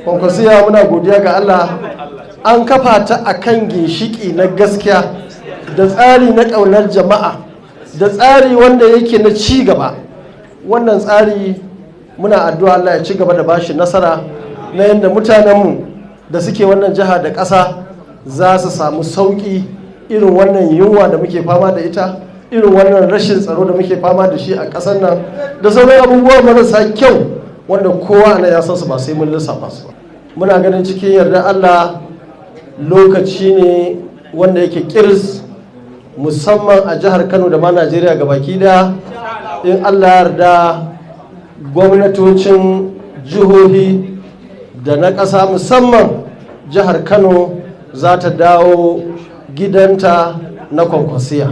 Kwankwasiya, muna godiya ga Allah, an kafa ta a kan ginshiki na gaskiya da tsari na ƙaunar jama'a da tsari wanda yake na ci gaba. Wannan tsari, muna addu'a Allah ya ci gaba da bashi nasara na yadda mutanenmu da suke wannan jiha da ƙasa za su samu sauƙi irin wannan yunwa da muke fama da ita, irin wannan rashin tsaro da muke fama da shi a ƙasar nan, da sauran abubuwa marasa kyau wanda kowa ana ya san su, ba sai mun lissafa su ba. Muna ganin cikin yarda Allah lokaci ne wanda yake kirs, musamman a jihar Kano da ma Najeriya baki daya. In Allah yarda, gwamnatocin jihohi da na ƙasa, musamman jihar Kano, za ta dawo gidanta na Kwankwasiya.